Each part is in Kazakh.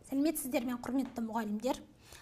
Сәлеметсіздер ме, құрметті мұғалімдер?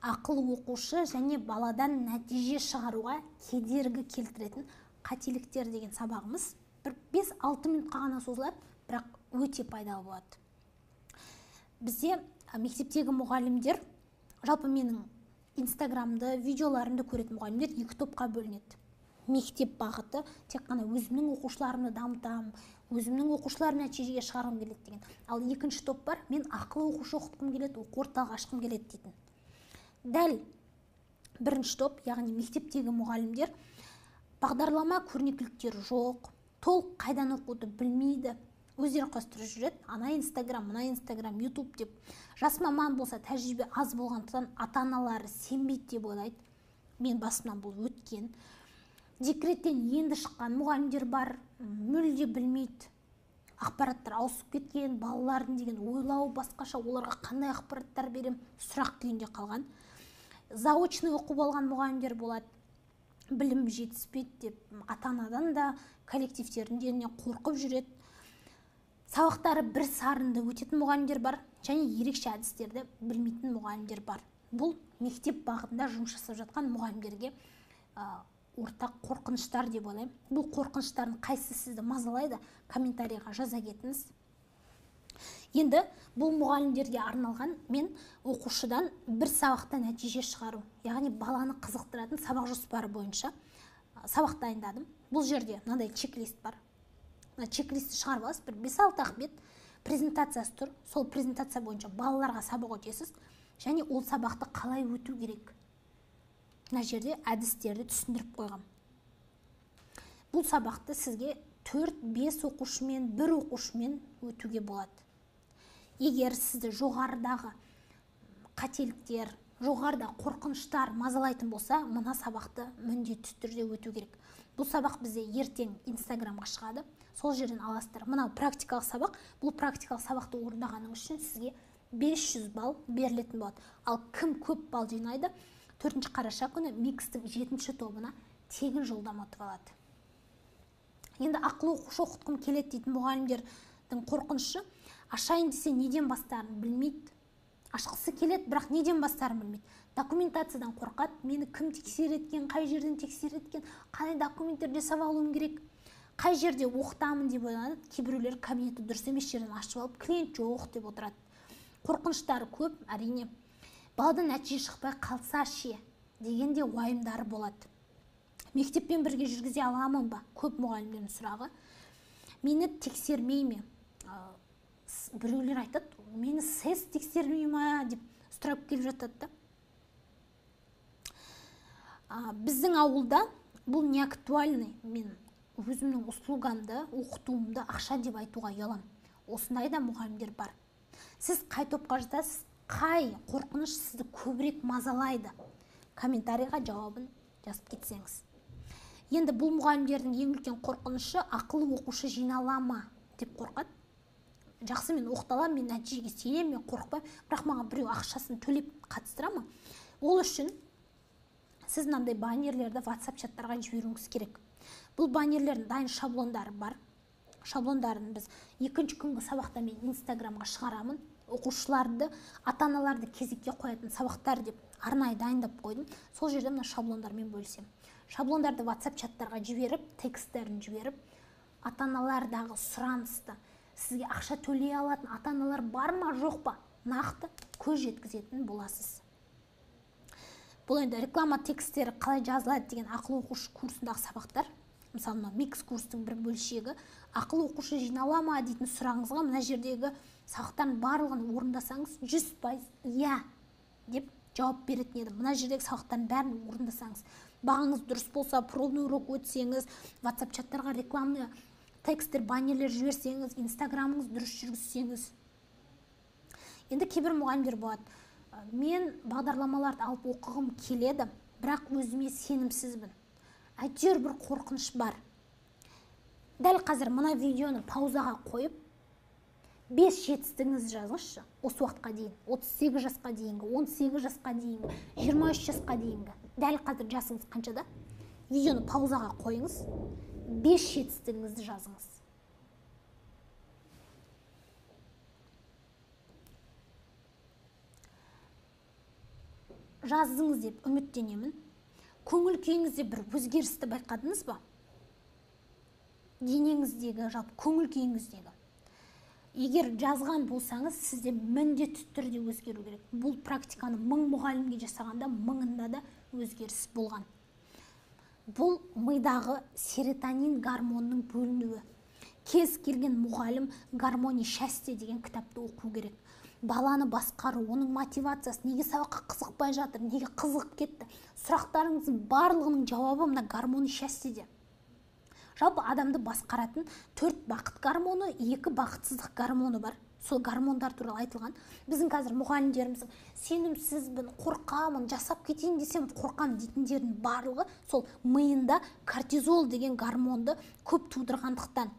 Ақыл оқушы және баладан нәтиже шығаруға кедергі келтіретін қателіктер деген сабағымыз бір 5-6 минутқа ғана созылады, бірақ өте пайдалы болады. Бізде мектептегі мұғалімдер, жалпы менің Инстаграмды, видеоларымды көретін мұғалімдер екі топқа бөлінеді. Мектеп бағыты тек қана өзімнің оқушыларымды дамытамын, өзімнің оқушыларым нәтижеге шығарғым келеді деген. Ал екінші топ бар, мен ақылы оқушы оқытқым келеді, оқу орталық ашқым келеді дейтін. Дәл бірінші топ, яғни мектептегі мұғалімдер бағдарлама көрнекіліктері жоқ, толық қайдан оқуды білмейді, өздері құрастырып жүреді, ана Инстаграм, мына Инстаграм, Ютуб деп. Жас маман болса, тәжірибе аз болғандықтан ата-аналары сенбейді деп ойлайды. Мен басымнан бұл өткен. Декреттен енді шыққан мұғалімдер бар, мүлде білмейді. Ақпараттар ауысып кеткен, балалардың деген ойлауы басқаша, оларға қандай ақпараттар берем, сұрақ күйінде қалған. Заочный оқып алған мұғалімдер болады, білім жетіспейді деп ата-анадан да коллективтерінен де қорқып жүреді. Сабақтары бір сарынды өтетін мұғалімдер бар және ерекше әдістерді білмейтін мұғалімдер бар. Бұл мектеп бағытында жұмыс жасап жатқан мұғалімдерге ортақ қорқыныштар деп ойлаймын. Бұл қорқыныштардың қайсысы сізді мазалайды, комментарийға жаза кетіңіз. Енді бұл мұғалімдерге арналған мен оқушыдан бір сабақта нәтиже шығару, яғни баланы қызықтыратын сабақ жоспары бойынша сабақ дайындадым. Бұл жерде мынандай чек-лист бар. Мына чек-листті шығарып аласыз, бір 5-6 бет презентациясы тұр. Сол презентация бойынша балаларға сабақ өтесіз және ол сабақты қалай өту керек. Мына жерде әдістерді түсіндіріп қойғам. Бұл сабақты сізге 4-5 оқушымен, 1 оқушымен өтуге болады. Егер сізді жоғарыдағы қателіктер, жоғарыда қорқыныштар мазалайтын болса, мына сабақты міндетті түрде өту керек. Бұл сабақ бізде ертең Инстаграмға шығады. Сол жерден аласыздар. Мынау практикалық сабақ. Бұл практикалық сабақты орындағаныңыз үшін сізге 500 балл берілетін болады. Ал кім көп балл жинайды, 4 қараша күні микстің 7 тобына тегін жолдама ұтып алады. Енді ақылы оқушы оқытқым келеді дейтін мұғалімдердің қорқынышы, ашайын десе неден бастарын білмейді. Ашқысы келеді, бірақ неден бастарын білмейді. Документациядан қорқады, мені кім тексереді екен, қай жерден тексереді екен, қандай документтер жасап алуым керек, қай жерде оқытамын деп ойланады. Кейбіреулер кабинетті дұрыс емес жерден ашып алып, клиент жоқ деп отырады. Қорқыныштары көп, әрине. Баладан нәтиже шықпай қалса ше деген де уайымдары болады. Мектеппен бірге жүргізе аламын ба? Көп мұғалімдердің сұрағы. Мені тексермей ме? Біреулер айтады, мені СЭС тексермей ме деп сұрап келіп жатады да. Біздің ауылда бұл не актуальный. Мен өзімнің услугамды, оқытуымды ақша деп айтуға ұяламын. Осындай да мұғалімдер бар. Сіз қай топқа жатасыз? Қай қорқыныш сізді көбірек мазалайды? Комментарийға жауабын жазып кетсеңіз. Енді бұл мұғалімдердің ең үлкен қорқынышы ақылы оқушы жинала ма деп қорқады. Жақсы, мен оқыталамын, мен нәтижеге сенемін, мен қорықпаймын, бірақ маған біреу ақшасын төлеп қатыстыра ма? Ол үшін сіз мынандай баннерлерді WhatsApp чаттарға жіберуіңіз керек. Бұл баннерлердің дайын шаблондары бар. Шаблондарын біз екінші күнгі сабақта мен Инстаграмға шығарамын. Оқушыларды, ата-аналарды кезекке қоятын сабақтар деп арнайы дайындап қойдым. Сол жерде мына шаблондармен бөлісемін. Шаблондарды WhatsApp чаттарға жіберіп, тексттерін жіберіп, ата-аналардағы сұранысты, сізге ақша төлей алатын ата-аналар бар ма, жоқ па, нақты көз жеткізетін боласыз. Бұл енді реклама тексттері қалай жазылады деген ақылы оқушы курсындағы сабақтар. Мысалы, мынау микс курстың бір бөлшегі. Ақылы оқушы жинала ма дейтін сұрағыңызға мына жердегі сабақтардың барлығын орындасаңыз 100% иә деп жауап беретін едім. Мына жердегі сабақтардың бәрін орындасаңыз, бағаңыз дұрыс болса, пробный урок өтсеңіз, WhatsApp чаттарға рекламный тексттер, баннерлер жіберсеңіз, Инстаграмыңыз дұрыс жүргізсеңіз. Енді кейбір мұғалімдер болады. Мен бағдарламаларды алып оқығым келеді, бірақ өзіме сенімсізбін. Әйтеуір бір қорқыныш бар. Дәл қазір мына видеоны паузаға қойып, 5 жетістігіңізді жазыңызшы. Осы уақытқа дейін, 38 жасқа дейінгі, 18 жасқа дейінгі, 23 жасқа дейінгі. Дәл қазір жасыңыз қаншада? Видеоны паузаға қойыңыз, 5 жетістігіңізді жазыңыз. Жаздыңыз деп үміттенемін. Көңіл күйіңізде бір өзгерісті байқадыңыз ба? Денеңіздегі, жалпы көңіл күйіңіздегі. Егер жазған болсаңыз, сізде міндетті түрде өзгеру керек. Бұл практиканы 1000 мұғалімге жасағанда 1000-ында да өзгеріс болған. Бұл мидағы серотонин гормонының бөлінуі. Кез келген мұғалім «Гармония счастья» деген кітапты оқу керек. Баланы басқару, оның мотивациясы, неге сабаққа қызықпай жатыр, неге қызығып кетті. Сұрақтарыңыздың барлығының жауабы мына «Гармония счастьяде». Жалпы адамды басқаратын 4 бақыт гормоны, 2 бақытсыздық гормоны бар. Сол гормондар туралы айтылған. Біздің қазір мұғалімдеріміздің сенімсізбін, қорқамын, жасап кетейін десем қорқамын дейтіндердің барлығы сол миында кортизол деген гормонды көп тудырғандықтан.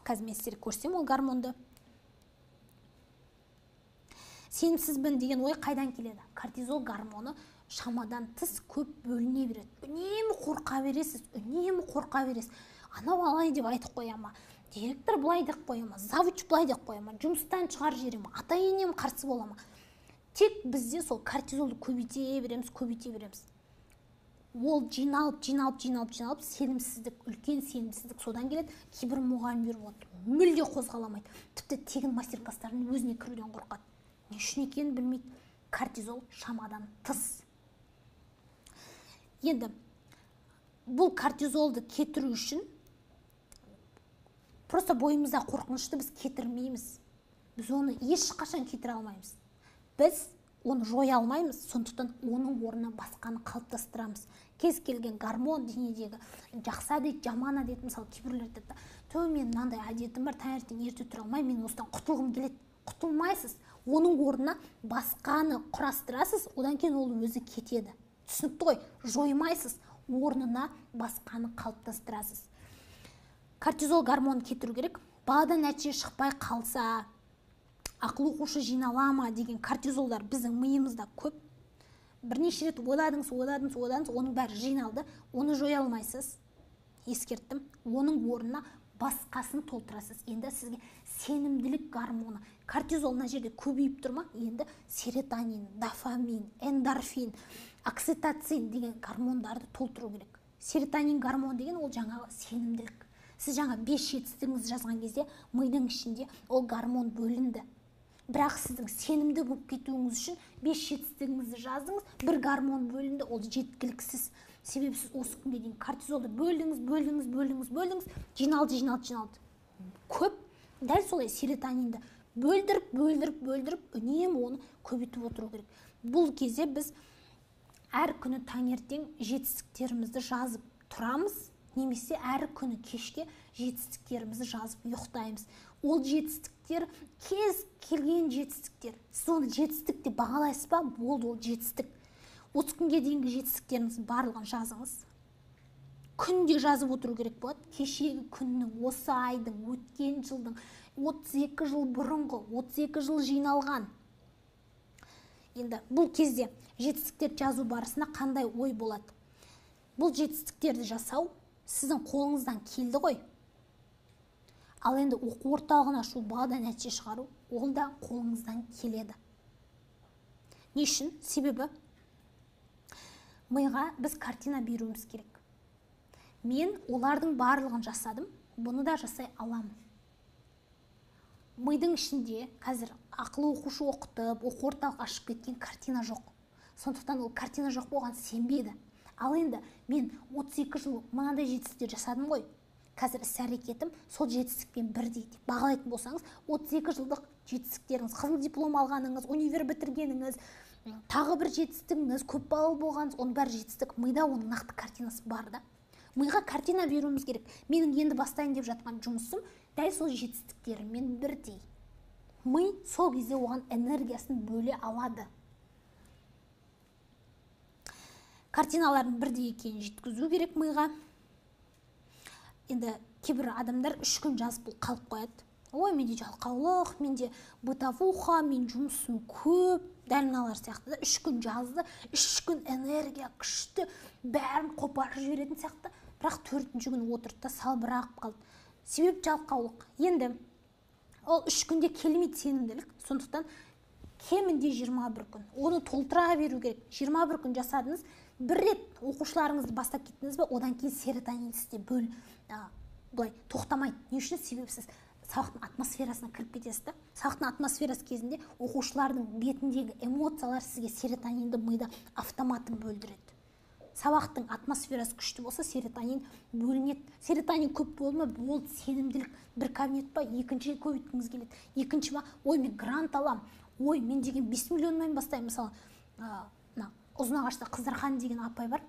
Қазір мен сіздерге көрсем ол гормонды. Сенімсізбін деген ой қайдан келеді? Кортизол гормоны шамадан тыс көп бөліне береді. Үнемі қорқа бересіз, үнемі қорқа бересіз. Анау алай деп айтып қоя ма? Директор былай деп қоя ма? Завуч былай деп қоя ма? Жұмыстан шығарып жібере ма? Ата-енем қарсы бола ма? Тек бізде сол кортизолды көбейте береміз, көбейте береміз. Ол жиналып, жиналып, жиналып, жиналып, сенімсіздік, үлкен сенімсіздік содан келеді. Кейбір мұғалімдер болады, мүлде қозғаламайды. Тіпті тегін мастер-класстардың өзіне кіруден қорқады. Не үшін екенін білмейді. Кортизол шамадан тыс. Енді бұл кортизолды кетіру үшін просто бойымызда қорқынышты біз кетірмейміз. Біз оны ешқашан кетіре алмаймыз. Біз оны жоя алмаймыз, сондықтан оның орнына басқаны қалыптастырамыз. Кез келген гормон денедегі жақсы әдет, жаман әдет, мысалы кейбіреулер айтады, тө мен мынандай әдетім бар, таңертең ерте тұра алмаймын, мен осыдан құтылғым келеді. Құтылмайсыз. Оның орнына басқаны құрастырасыз, одан кейін ол өзі кетеді. Түсінікті ғой, жоймайсыз, орнына басқаны қалыптастырасыз. Кортизол гормонын кетіру керек. Баладан нәтиже шықпай қалса, ақыл оқушы жинала ма деген кортизолдар біздің миымызда көп. Бірнеше рет ойладыңыз, ойладыңыз, ойладыңыз, оның бәрі жиналды, оны жоя алмайсыз. Ескерттім, оның орнына басқасын толтырасыз. Енді сізге сенімділік гормоны, кортизол мына жерде көбейіп тұр ма? Енді серотонин, дофамин, эндорфин, окситоцин деген гормондарды толтыру керек. Серотонин гормон деген ол жаңағы сенімділік. Сіз жаңа 5 жетістігіңізді жазған кезде мидың ішінде ол гормон бөлінді. Бірақ сіздің сенімді болып кетуіңіз үшін 5 жетістігіңізді жаздыңыз, бір гормон бөлінді, ол жеткіліксіз. Себебі сіз осы күнге дейін кортизолды бөлдіңіз, бөлдіңіз, бөлдіңіз, бөлдіңіз, жиналды, жиналды, жиналды. Көп. Дәл солай серотонинді бөлдіріп, бөлдіріп, бөлдіріп, үнемі оны көбейтіп отыру керек. Бұл кезде біз әр күні таңертең жетістіктерімізді жазып тұрамыз, немесе әр күні кешке жетістіктерімізді жазып ұйықтаймыз. Ол жетістіктер кез келген жетістіктер. Сіз оны жетістік деп бағалайсыз ба? Болды, ол жетістік. 30 күнге дейінгі жетістіктеріңіздің барлығын жазыңыз. Күнде жазып отыру керек болады. Кешегі күннің, осы айдың, өткен жылдың, 32 жыл бұрынғы, 32 жыл жиналған. Енді бұл кезде жетістіктерді жазу барысында қандай ой болады? Бұл жетістіктерді жасау сіздің қолыңыздан келді ғой. Ал енді оқу орталығын ашу, баладан нәтиже шығару, ол да қолыңыздан келеді. Не үшін? Себебі миға біз картина беруіміз керек. Мен олардың барлығын жасадым, бұны да жасай аламын. Мидың ішінде қазір ақылы оқушы оқытып, оқу орталық ашып кеткен картина жоқ. Сондықтан ол картина жоқ болған сенбейді. Ал енді мен 32 жыл мынандай жетістіктер жасадым ғой. Қазір іс-әрекетім сол жетістікпен бірдей деп бағалайтын болсаңыз, 32 жылдық жетістіктеріңіз, қызыл диплом алғаныңыз, универ бітіргеніңіз, тағы бір жетістігіңіз, көп балалы болғаныңыз, оның бәрі жетістік. Мида оның нақты картинасы бар да. Миға картина беруіміз керек. Менің енді бастайын деп жатқан жұмысым дәл сол жетістіктеріммен бірдей. Ми сол кезде оған энергиясын бөле алады. Картиналардың бірдей екенін жеткізу керек миға. Енді кейбір адамдар 3 күн жазып бұл қалып қояды. Ой, менде жалқаулық, менде бытовуха, мен жұмысым көп, дәл мыналар сияқты да. 3 күн жазды, 3 күн энергия күшті, бәрін қопарып жіберетін сияқты. Бірақ 4-ші күн отырды да салбырап қалды. Себеп жалқаулық. Енді ол 3 күнде келмейді сенімділік. Сондықтан Кемінде 21 күн. Оны толтыра беру керек. 21 күн жасадыңыз, бір рет оқушыларыңызды бастап кеттіңіз бе, одан кейін серотонин сізде былай тоқтамайды. Не үшін? Себебі сіз сабақтың атмосферасына кіріп кетесіз да. Сабақтың атмосферасы кезінде оқушылардың бетіндегі эмоциялар сізге серотонинді мида автоматын бөлдіреді. Сабақтың атмосферасы күшті болса, серотонин бөлінеді. Серотонин көп болды ма, болды, сенімділік. Бір кабинет па, екінші көбейткіңіз келеді. Екінші ма, ой, мен грант алам, ой, мен деген 5 миллионнан бастаймын. Мысалы, мына Ұзынағашта Қыздархан деген апай бар,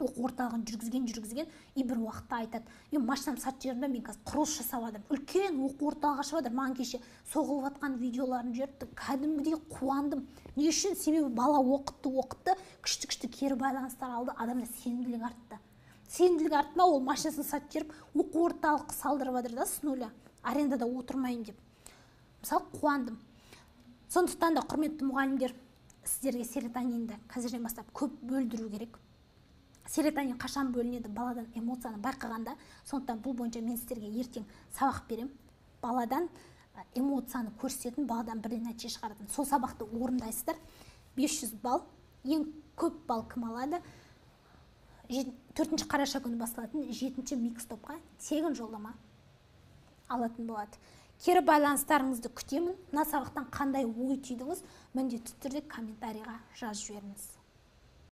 оқу орталығын жүргізген, и бір уақытта айтады: мен машинамды сатып жібердім да, мен қазір құрылыс жасап жатырмын, үлкен оқу орталығы ашып жатыр. Маған кеше соғылып жатқан видеоларын жіберіпті, кәдімгідей қуандым. Не үшін? Себебі бала оқытты, күшті кері байланыстар алды, адамда сенімділік артты. Сенімділік артты ма, ол машинасын сатып жіберіп, оқу орталық салдырып жатыр да, с нуля, арендада отырмайын деп. Мысалы, қуандым. Сондықтан да, құрметті мұғалімдер, сіздерге серотонинді қазірден бастап көп бөлдіру керек. Серотонин қашан бөлінеді? Баладан эмоцияны байқағанда. Сондықтан бұл бойынша мен сіздерге ертең сабақ беремін. Баладан эмоцияны көрсететін, баладан бірден нәтиже шығаратын. Сол сабақты орындайсыздар. 500 балл, ең көп балл кім алады? 4 қараша күні басталатын 7 микс топқа тегін жолдама алатын болады. Кері байланыстарыңызды күтемін. Мына сабақтан қандай ой түйдіңіз, міндетті түрде комментарийға жазып жіберіңіз.